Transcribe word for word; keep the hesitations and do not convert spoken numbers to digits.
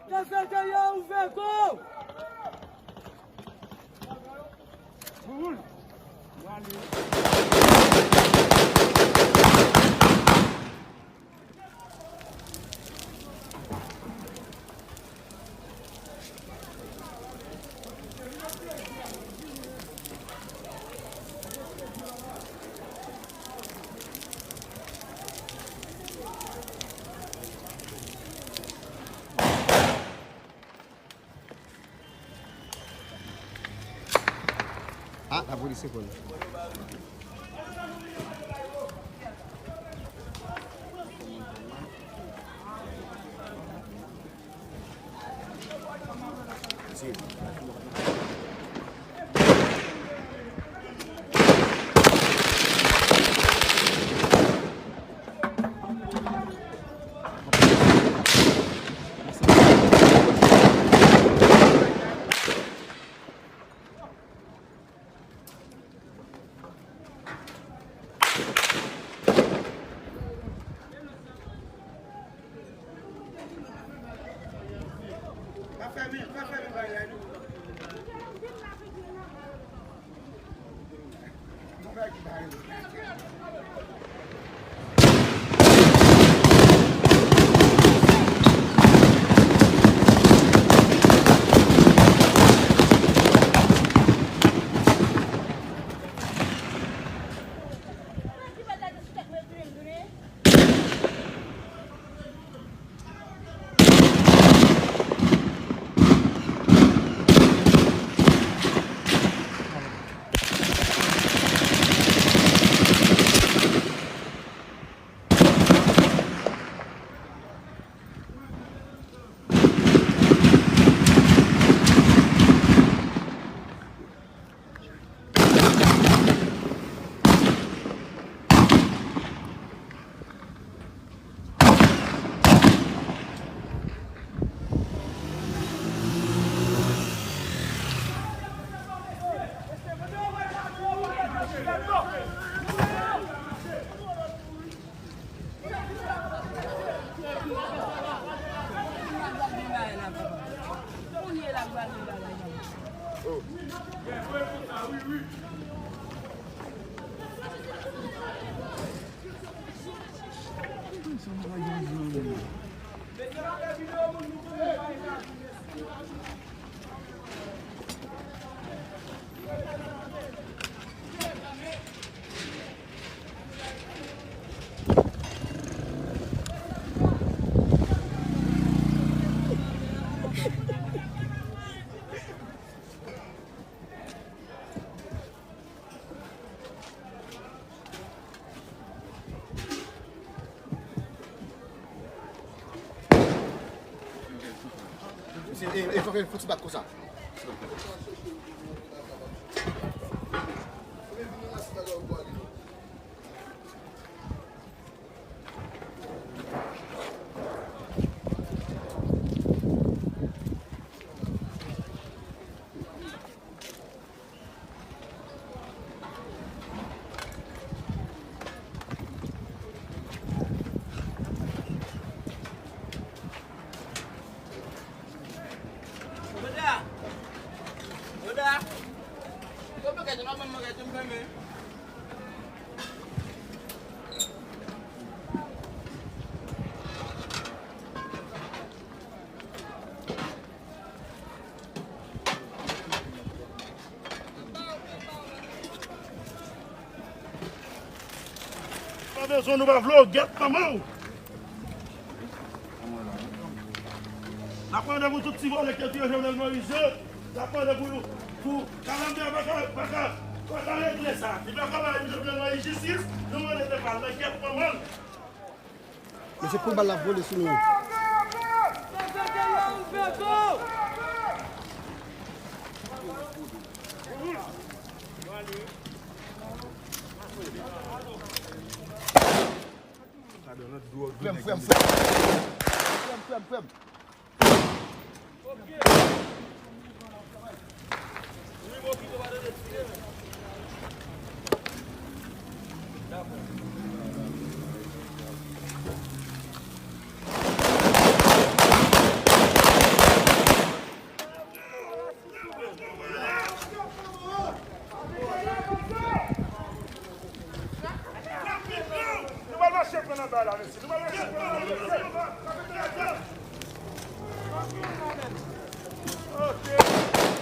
Kafeterya ouvè, go! Ah, lapolis se pou nou. Mesye, e, e, fò, fò ti bat konsa. Pa bezwen, nou pa vle w, gèt manman w. N ap mande pou tout ti vòlè ki te touye Jovenel Moïse yo, n ap mande pou, pou Kalanbè pa ka, pa ka, pa ka regle sa. Li pa ka bay Jovenel Moïse jistis, nou mande pèp la, gèt manman l. Men se kou bal la vole sou nou. Frè m, frè m, frè m. Frè m, frè m, frè m. Pran nan bay la, mesye. Nou pa lese pran nan bay la, mesye. Ok.